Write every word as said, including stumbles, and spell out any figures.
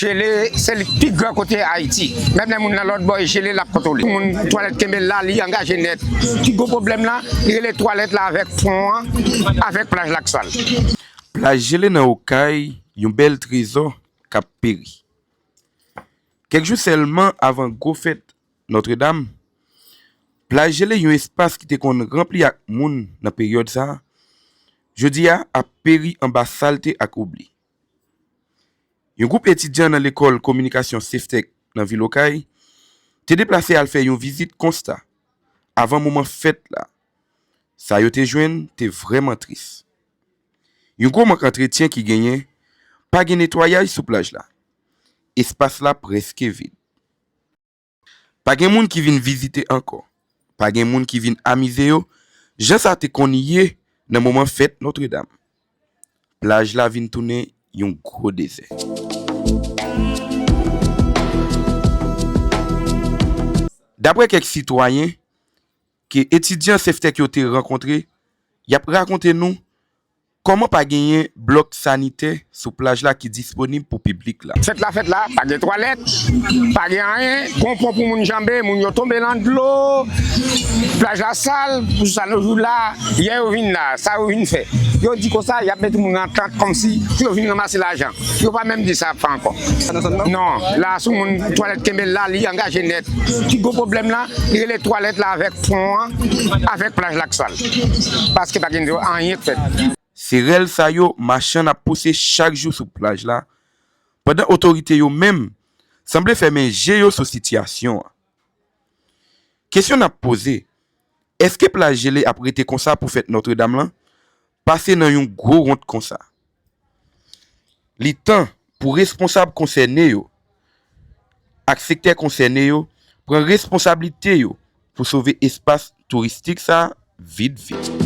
Jele, se li pi gran kote Ayiti. Menm lè moun nan lòt bò e jele, l ap kontwole. Moun twalèt kenbe l la, li angaje nèt. Pi gwo pwoblèm la, li rele twalèt la avèk pon an, avèk plaj la k sal. Plaj jele nan Okay, yon bèl trezò k ap peri. Kèk jou sèlman avan gwo fèt Nòtredam, plaj jele, yon espas ki te konn ranpli ak moun nan peryòd sa a, jodi a ap peri anba salte ak oubli. Yon gwoup etidyan nan lekòl kominikasyon Safe Tech nan vil Okay te deplase al fè yon vizit konsta avan moman fèt la. Sa yo te jwenn te vrèman tris. Yon gwo mank antretyen ki genyen, pa gen netwayaj sou plaj la. Espas la prèske vid. Pa gen moun ki vin vizite ankò. Pa gen moun ki vin amize yo jan sa te konn ye nan moman fèt Nòtredam. Plaj la vin tounen yon gwo dezè. Daprè kèk sitwayen ke etidyan Safe Tech yo te rankontre, y ap rakonte nou kòman pa genyen blòk sanitè sou plaj la ki disponib pou piblik la. Fèt la fèt la, pa gen twalèt, pa gen anyen, gon pon pou moun janbe, moun yo tonbe nan dlo, plaj la sal, pou sa nou jou la, yè yo vin la, sa yo vin fè. Yo di konsa, y ap mete moun nan tant kòmsi pou yo vin ranmase lajan. Yo pa menm di sa y ap fè ankò. Non, la sou moun twalèt kenbe l la, li angaje nèt. Pi gwo pwoblèm la, li rele twalèt la avèk pon an, avèk plaj la k sal. Paske pa gen anyen k fèt. Se rèl sa yo machann ap pouse chak jou sou plaj la, pandan otorite yo menm sanble fèmen je yo sou sitiyasyon an. Kesyon n ap poze, èske plaj jele ap rete konsa pou fèt Nòtredam lan pase nan yon gwo wont konsa? Li tan pou responsab konsène yo ak sektè konsène yo pran responsablite yo pou sove espas touristik sa a vit vit.